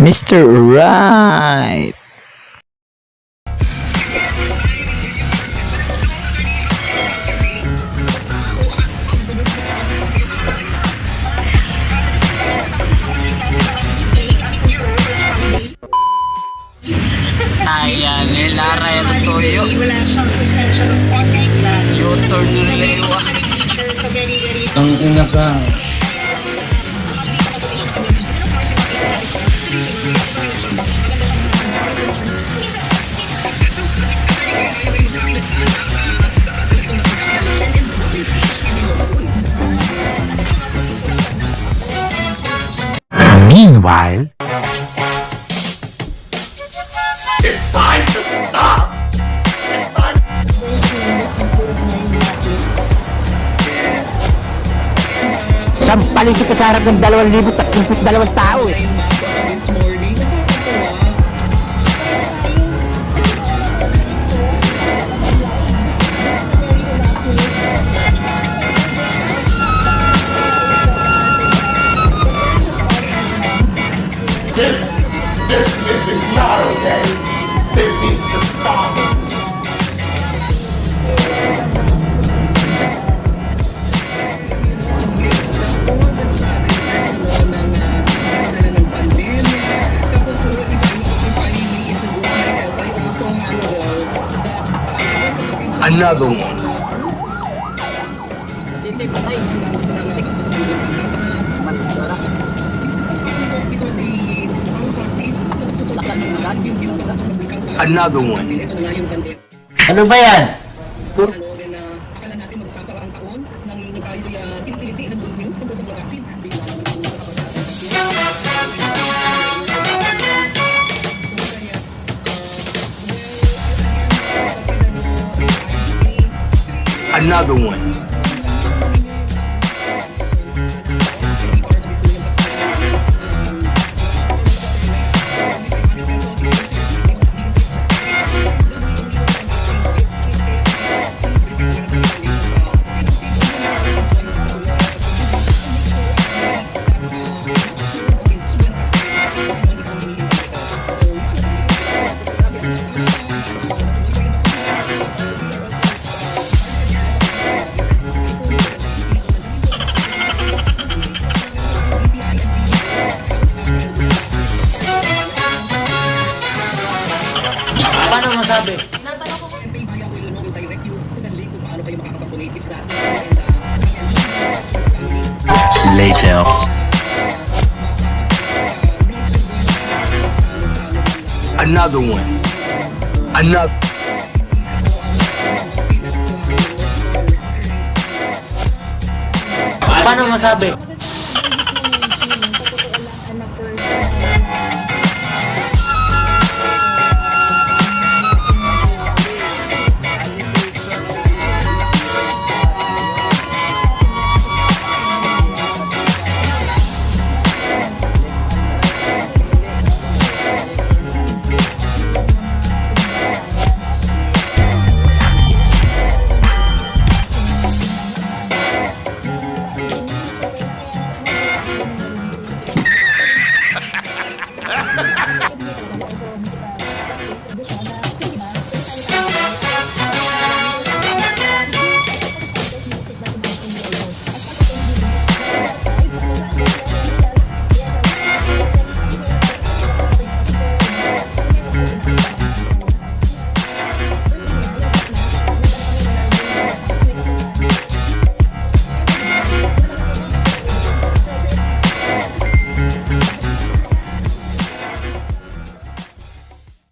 Mr. Right. Ayan, nilara yung tuyo. Wala siyang suspension of contract. U-turn nila iwa. Teacher, so very, very Ang ina ka. Meanwhile, Sampalin kita sa harap ng 2,032 tao eh. This morning. Nakakatawa. This is not okay. This needs to stop. Another one. Another one. Ano ba yan? Another one. Paano masabi? Later. Another one. Another. Paano masabi?